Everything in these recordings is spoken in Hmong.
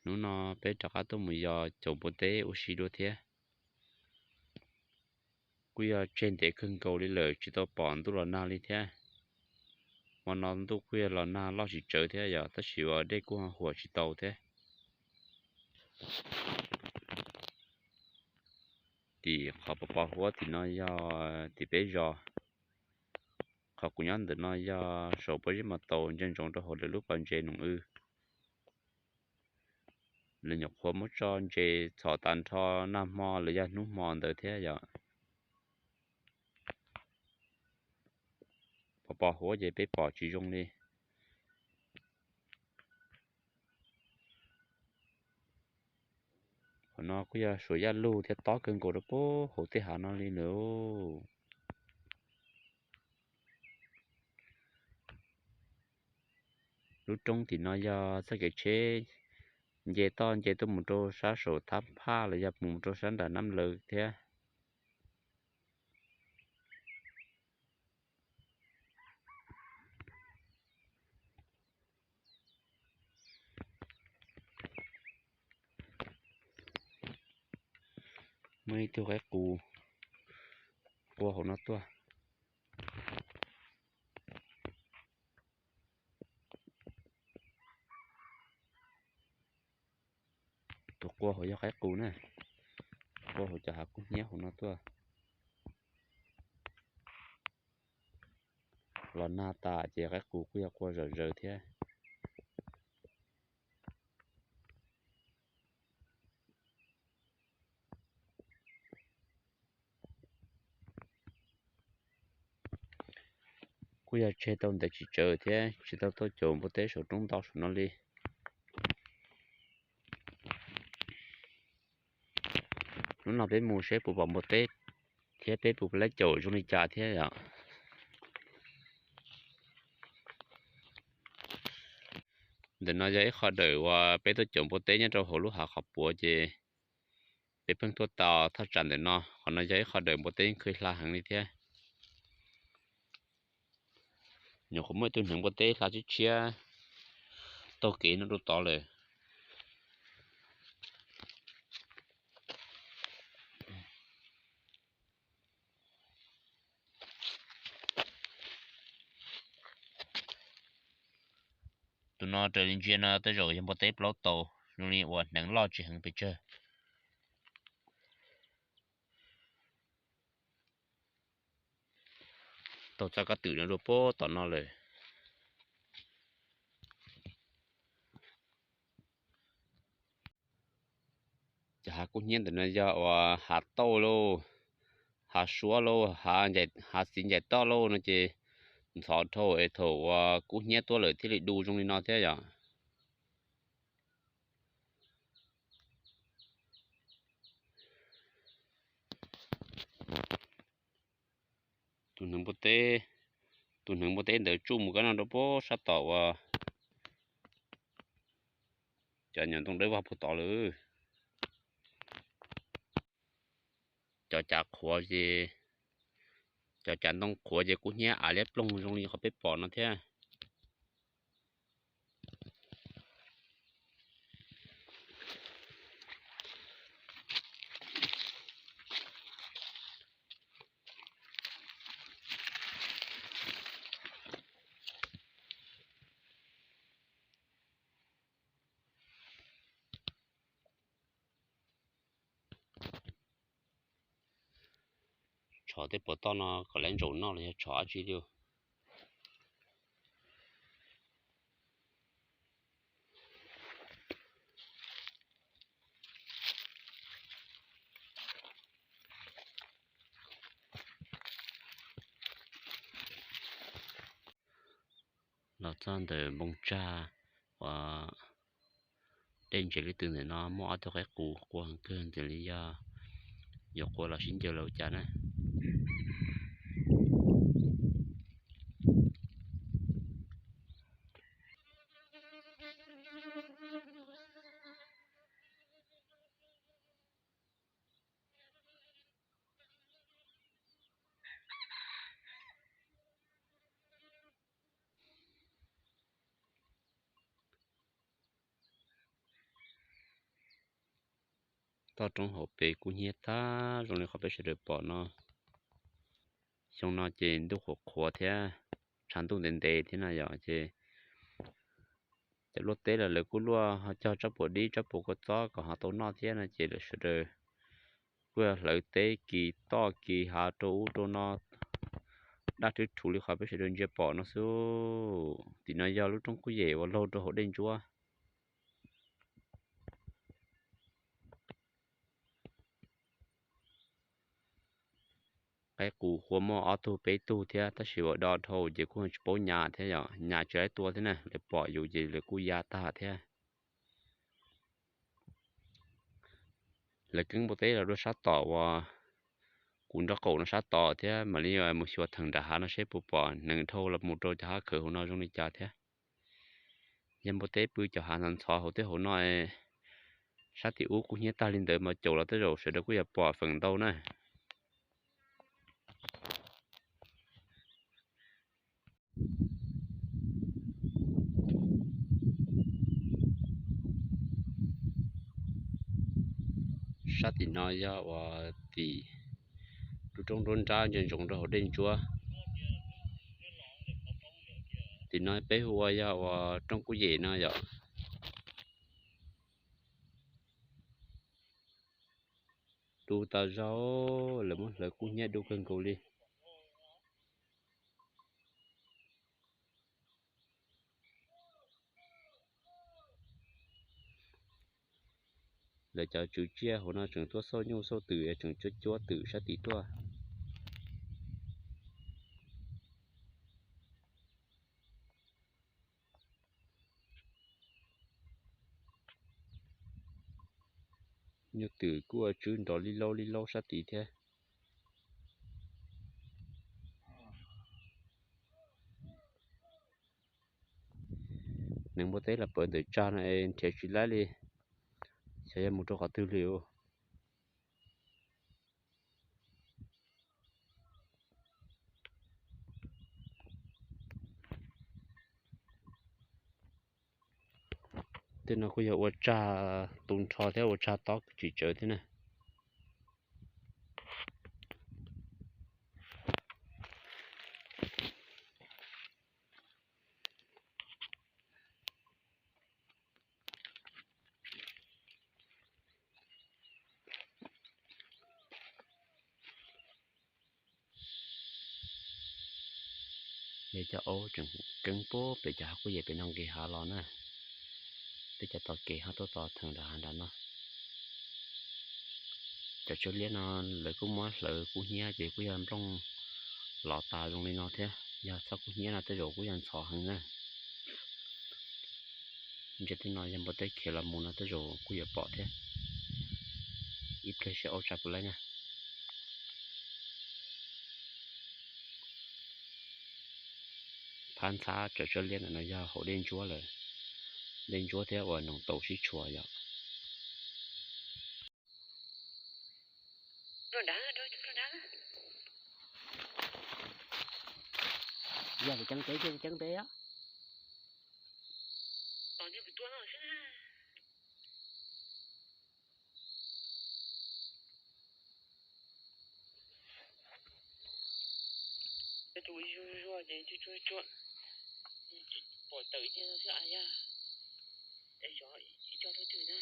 Hnub no peb rov qab tuaj mus yos caum npua teb ua si dua thiab. Kuj yog tseg ntev kawg nkaus li lawm tsis tau pom ntuj los nag li thiab. Hmo no ntuj kuj yog los nag loj tsis tsawg thiab yom, tab sis uas dej kuj huam tsis tau thiab. Tim qhov pos pos huab tim no yog tim peb zos. Qhov kuv nyob ntawm no yog saum pob zeb mos taus ntsia ntsoov rau hauv lawv lub pas ntses noom w. Lawv nyuam qhuav muab tso ntses txhom tas nrho nag hmo los yog hnub hmo ntawd thiab yom. Pos pos huab ces peb pom tsis zoo li. Qhov no kuj yog suav yaj lug thiab tob kawg nkaus rau puag hauv tej hav no li lawm. Lub roob tim no yog txoj kev tsheb nce toj nce tuaj mus rau sab saum thab phaj los yog mus rau sab nram nab lawv thiab. Muaj ib tug qaib qus quaj hauv no tuaj. Tus quaj hauv yog qaib qus na, quaj hauv cov hav kub hnyiab hauv no tuaj. Los nag tas ces qaib qus kuj yog quaj zom zaws thiab. Kuj yog tseg tau ntev tsis tsawg thiab tsis tau tuaj caum npua teb saum roob ntau saum no li. Hnub no peb mus seb puas pom npua teb thiab peb puas pom lab caum zoo li cas thiab yom. Ntawm no yog ib qho dawm uas peb tuaj caum npua teb nyob rau hauv lub hav qhov puav ces peb pheej tuaj tau thaj tsam ntawm no. Qhov no yog ib qho dawm npua teb yeej khw hla heev li thiab. Nyuam qhuav muaj ib tug hneev npua teb hla tshiab tshiab taug kev no rau tod lawm. Tus no raws li ntsia no tej zaum yog npua teb plaub tau, zoo li uas hneev loj tsis heev pes tsawg. Tau txoj kab twm no dua puag tom no lawm. Cov hav kub hnyiab ntawm no yog uas hav tauj lauj, hav suab lauj, hav txiv ncaim toj lauj no ces ntxhov dhau es thaum uas kub hnyiab tuaj lawm thiaj li du zoo li no thiab yom. Tus hneev npua teb, tus hneev npua teb ntawd tsuj mus kab no rau puag sab tom uas cov nyuam ntoo dawb vag puag tod lawm. Cov cav qhuav ces, cov cav ntoo qhuav ces kub hnyiab av liab ploog zoo li qhov peb pom no thiab. Tshov tej puas toj no kom lawv ntsaum noj los yog tshov dab tsi li. Los txog ntawm npoo tsag uas dej ntses lwj tw ntawm no muaj ob tug qaib qus quaj heev kawg, ntshe li yog yuav quaj los sib ncaws los ua cas na. Toj roob hauv pes kub hnyiab tag zoo li qhov peb sawv daws pom no. Xyoo no ces ntuj qhuav qhuav thiab, tshav ntuj ntev ntev thiab na yom, ces cov luaj teb los lawv kuj luaj ho cog tsab puas dib tsab puas kua txob kom ho tau noj thiab no ces lawv sawv daws kuj yog hlawv teb kis toj kis hav rau ub rau no, daj rhwv rhuv li qhov peb sawv daws ntsia pom no xwb. Tim no yog lub roob kub yem uas laug rau hauv dej ntsuab. Qaib qus qhua muaj ob tug peb tug thiab tab sis uas do dhau ces kuj tsis paub nyas thiab yom, nyas tsis laib tua thiab na, lawv pom yus ces lawv kuj ya tag thiab. Lawv keeb npua teb los dua sab tom uas kuv nraub qaum no sab tod thiab mam li mus xyuas theem nram hav no seb puas pom nees dhau los mus rau cov hav khawv hauv no zoo li cas thiab. Yog npua teb pw cov hav ntxhov ntxhov hauv tej hauv no, sab tim ub kub hnyiab tag li ntawd mas caum los tej zaum sawv daws kuj yuav pom feem ntau na. Sab tim no yog uas tim lub roob nruab nrab ntsia ntsoov rau hauv dej ntsuab. Tim no peb hu ua yog uas roob kub yem no yom. Du tas zog, lawv muab hlawv kub hnyiab du kawg nkaus li. Lawv cov tswv tsiaj hauv no tseem tuaj xauj nyuj xauj twm es tseem cuab cuab twm sab tim tuaj. Nyuj twm kuj ua tswb nrov li laub li laub sab tid thiab. Neeg npua teb los pawv ntawm tsag no es nrhiav tsis laib li, xyov yog mus rau qhov twg li os. Tej no kuj yog ua tsag tu nrho thiab ua tsag tob tsis tsawv thiab na. Yog cov aub tseem keeb puag pem cov hav kub yem pem no nqis hav los na. Tej cov tos kev ho tuaj tos theem nram hav nram no. Cov tsawb liab no lawv kuj muab hlawv kub hnyiab ces kuj yog nplooj lov tas zoo li no thiab. Yog txhob kub hnyiab no tej zaum kuj yog ntxhov heev na. Ntsia tej no yog npua teb khiav los mus no tej zaum kuj yuav pom thiab. Ib pliag seb aub tsa puas laib na. Phab ntxhab cov tsawb liab ntawm no yog hauv dej ntsuab lawm, dej ntsuab thiab uas noog taus sib tshuam yom. Yog ceeb peb, ceeb peb. Tus zuag zuag ces tsuag tsuag pom tawm cia xwb a yog. Xyov ib co rau twg na.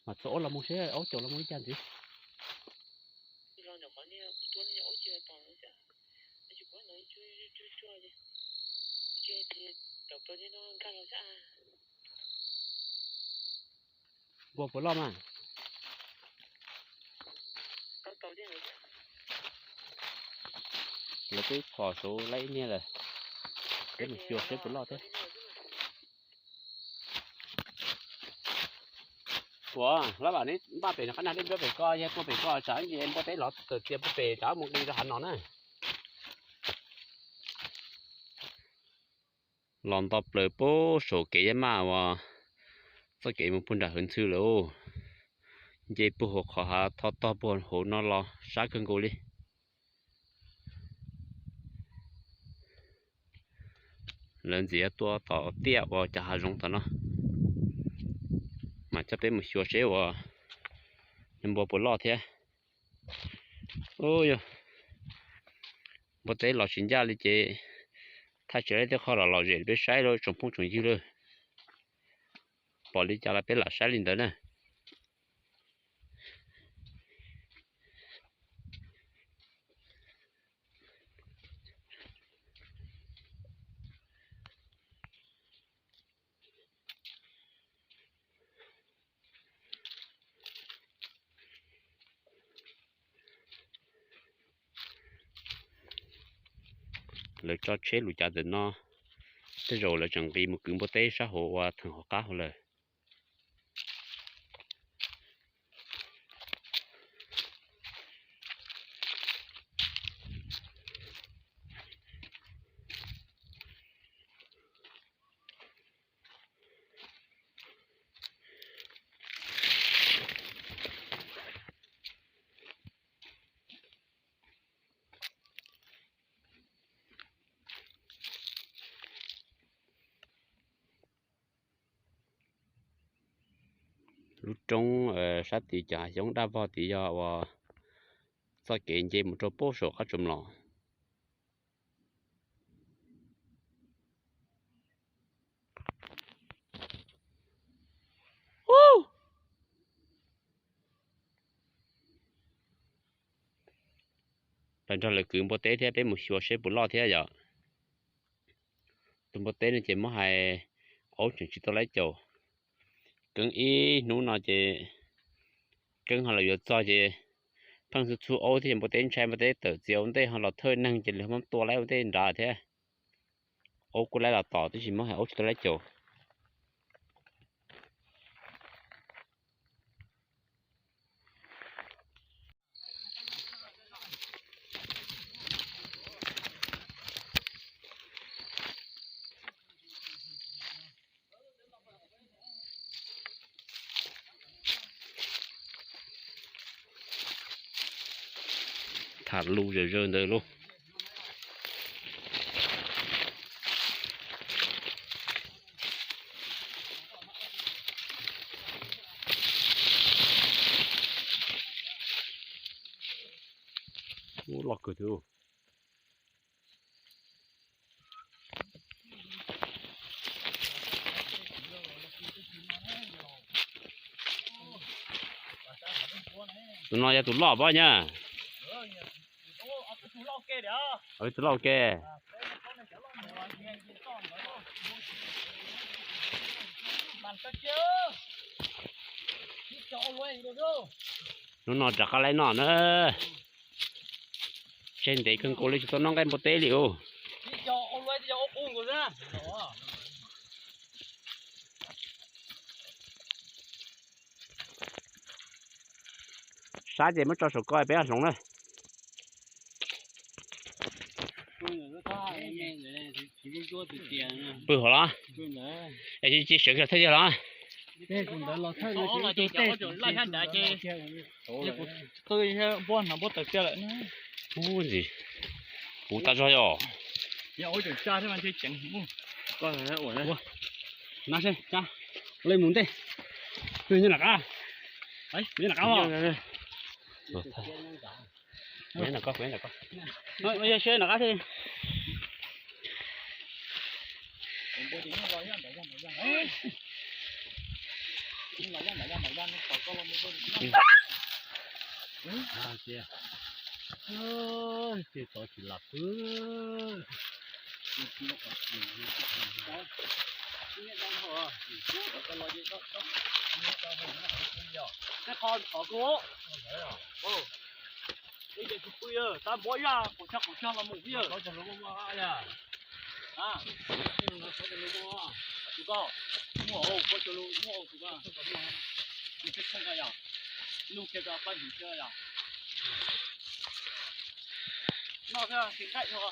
Mas txog aub los mus seb aub caum los mus li cas ntxiv. Los ntawm qhov niag kuv tua niag aub cia tos xwb. Tsis paub ntawd tsuag tsuag ces tawm plaws li no nkag los xwb a. Npua puas loj mas? Lawv twb phom saud laib ib niag lawm, peb mus xyuas seb puas loj thiab. Ua, lab vam neb npaj pem no qab nag dej nplooj pem ko, yog tuaj pem ko tsam nce npua teb lov tawm tias puag pem tsam mus nqis rau hav no na. Los nto plaws puag saum kev yab maj uas txoj kev mus puag nram hawv ntxhw lawm. Nce puag hauv qhov hav tho tog puag hauv no los sab kawg nkaus li. Lawv ntxiv tua tom tiaj uas cov hav zoov tom no. Coj peb mus xyuas seb uas npua puas loj thiab. Ub, yog npua teb los tsis ncaj li ces thaj tsam lawv tej qhov los lom zem peb saib lawm tsoom phooj tsoom ywg lawm. Pom li cas los peb lam saib li ntawd na. Lawv tso tsheb lus cav ntawm no, tej zaum lawv tseem nqis mus kwv npua teb sab hauv ua theem hauv qab hauv lawm. Lub roob sab tid cov hav xyoob daj vog tid yog uas txoj kev nce mus rau pem saum qab tsuas mlom. Lawv nrog lawv kwv npua teb thiab, peb mus xyuas seb puas loj thiab yom. Tus npua teb no ces muab hais aub tseem tsis tau laib caum. Keeb ib hnub no ces keeb ho los yuav txog ces pheej txhua txhua aub thiab, npua teb ntshai npua teb tawm txiv aub ntej ho los thawj neeg ces lawv muab tua laib ua ntej nrad thiab. Aub kuj laib los tom tab sis muab hais aub tsis tau laib caum. Tham lus zawm zawg ntawd lauj. Ub, loj kawg thiab. Tus no yog tus loj pob nyab. Tus loj ke. Hnub no rov qab laib noj na. Tseg ntev kawg nkaus li tsis tau noj nqaij npua teb li ub. Sab ces muab tso saum ko peb hloov na. Pw hov los? Es tsis sawv kiag thawj yawg los? Ub, ntxim puv tas zog yom. Na seb, li mus ntej. Nyob nram qab. Nyob nram qab. Nyob nram qab, nyob nram qab. Yog seb nram qab thiab. Tej tod tsis lam pw. Tej qho thov ku. Ib ces tsis pw yawg, tab npov yaj qaum tshaj qaum tshaj los mus yawg. Tus ko, muaj tus ko, muaj tus ko. Nws thiaj tsheej ko yog, lub kiag rau pab hwm thiab yog. Noj thiab tsis nqaij dhau.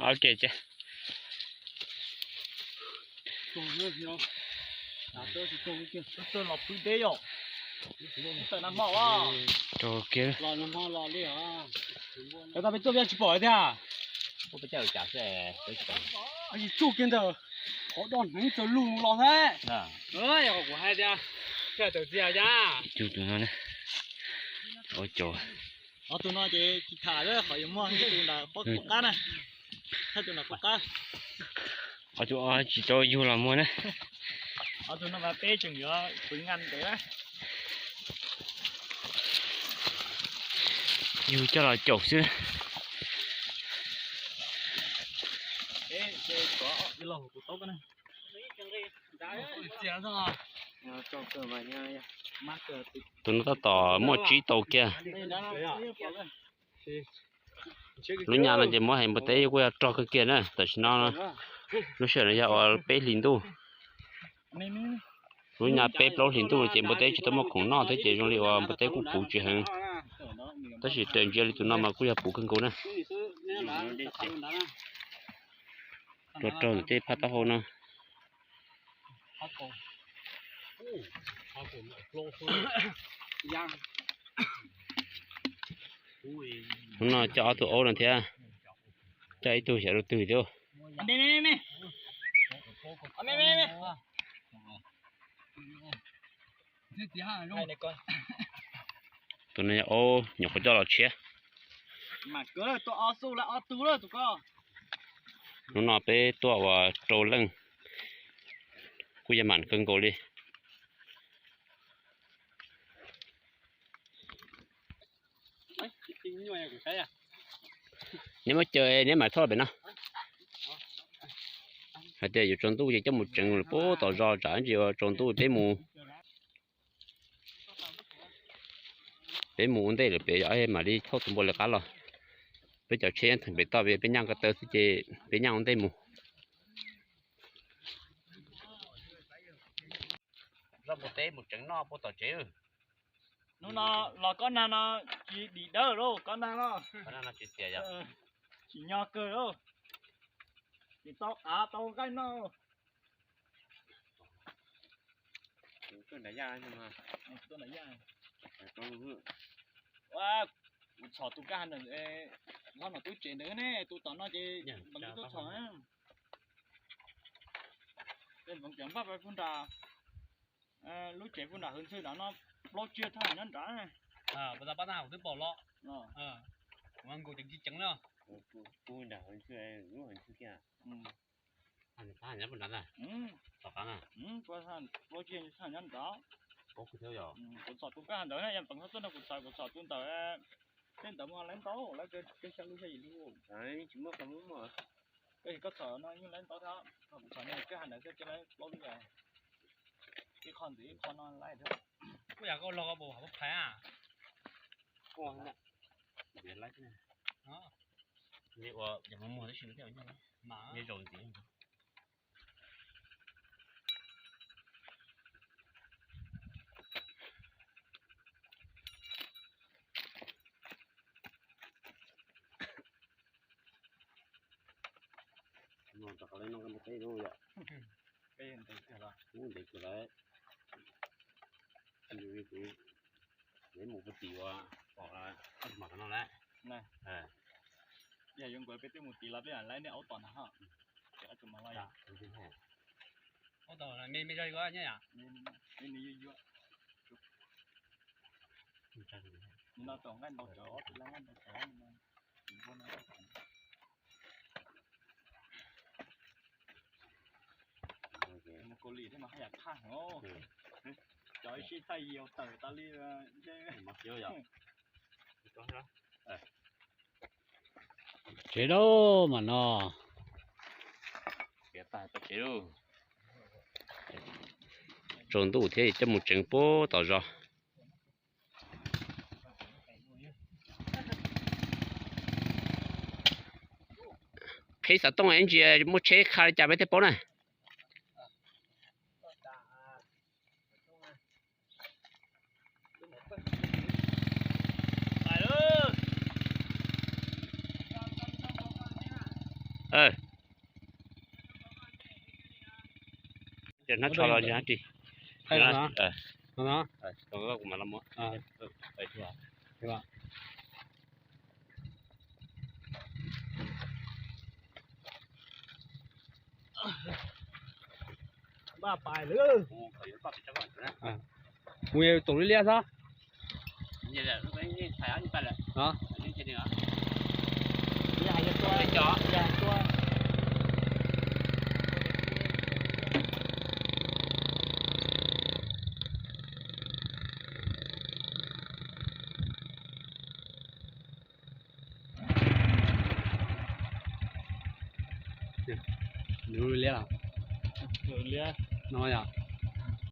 Ok, ces. Rau kiag. Tau peb tuaj peb tsis pom tiag. Tsuj kiag ntawm qhov do hneev tsaws lug los thiab. Kuv hais tias, tawm txias cas. Tus no, ob tus no ces tsis tham lawm, qhov yuav muag tus ntawm pob qab na, thiab tus ntawm pob qab. Ob tug tsis tau yug los muag na. Ob tug no mas peb tseem yuav pw nqa ntev na. Yug coj los caum xwb. Tus no tab tom muaj tsib tau kiag. Lub nyab no ces muab hais npua teb kuj yog rog kawg kiag na. Tam sim no lub sij hawm no yog ua peb hlis ntuj. Lub nyab peb plaub hlis ntuj ces npua teb tsis tau muaj khoom noj thiab ces zoo li uas npua teb kuj puv tsis heev. Tab sis raws ntsia li tus no mas kuj yog puv kawg nkaus na. Rau rau tej phaj taub hau no. Hnub no coj ob tug aub no thiab, coj ib tug xyav rau twg thiab. Tus no yog aub nyuam qhuav coj los tshiab. Hnub no peb tuaj ua rau leej kuj yog mam kawg nkaus li. Neb muab caw neb mam thauj pem no. Hais tias yuav tsaus ntuj ces coj mus tsev lawm puag tom zos, tsam ntsis tsaus ntuj peb mus, peb mus ua ntej lawm pem mam li thauj tus npua lawv qab los. Peb cov tsheb nyob theem pem toj, peb nyaj ko taw xwb ces peb nyaj ua ntej mus. Zoj npua teb mus tsev noj puag tom tsev. Hnub no los kob nag no tsis dim dawb lauj, kob nag no tsis nyo kawg lauj. Tsis tau qav tau nqaij noj. Kuv txhom tus kab ha ntawm hlob no tub tsev ntawd ne, tus tom no ces npaj tub txhom. Npaj pug nram, lub tsev pug nram hwv ntxhw nram no, plaub tsiaj thaj nyob nrad. Pab tau pab tag kuv twb pom los. Kuv nkaus ceev tsis ceev na. Pug nram hwv ntxhw, lub hwv ntxhw kiag. Nyob pug nrad na. Tom qab na. Plaub tsiaj thaj nyob nrad. Kuv txhom tus kab ha ntawd na, yog peem txhob tuaj nrog kuv txhom, kuv txhom tus ntawd. Tej ntawd mas lawv ntau, lawv kawg xya lub xya yim lub. Tsis muaj qhov muab mas. Koj txhom no yeej lawv ntau thiab, kuv txhom no kab ha ntawd xwb ces lawv plaub lub. Ib qho ntxiv ib qho no lawm thiab. Kuj yam koj los koj pom hauv phais a. Ua, ua yam muag muag tab sis nyob zaus ntxiv. Rov qab los noj npua teb no yom. Ub, ntev kawg lawm. Kuv mus puag tim uas pom ob tug mas no lawm. Yog yuav nkaus peb twb mus tim los peb lam laib nej aub tom na ho. Aub tom me me zog li ko nyob yom. Nws no tom nqaij ntau tsawv, ob tug lab nqaij ntau tsawv. Mus Kaus Lim thiab mas haj yam thaj heev. Cov ib sij txhaj yau tawm tas li. Tsev lauj mas no. Tsaus ntuj thiab coj mus tsev puag tom zos. Qhib xov tooj ib ntsis muaj tsheb qha li cas peb thiaj paub na. Hnab tsho los ntsis hab ris. Mus tau liab liab xwb. Nws liab los? Liab no yog.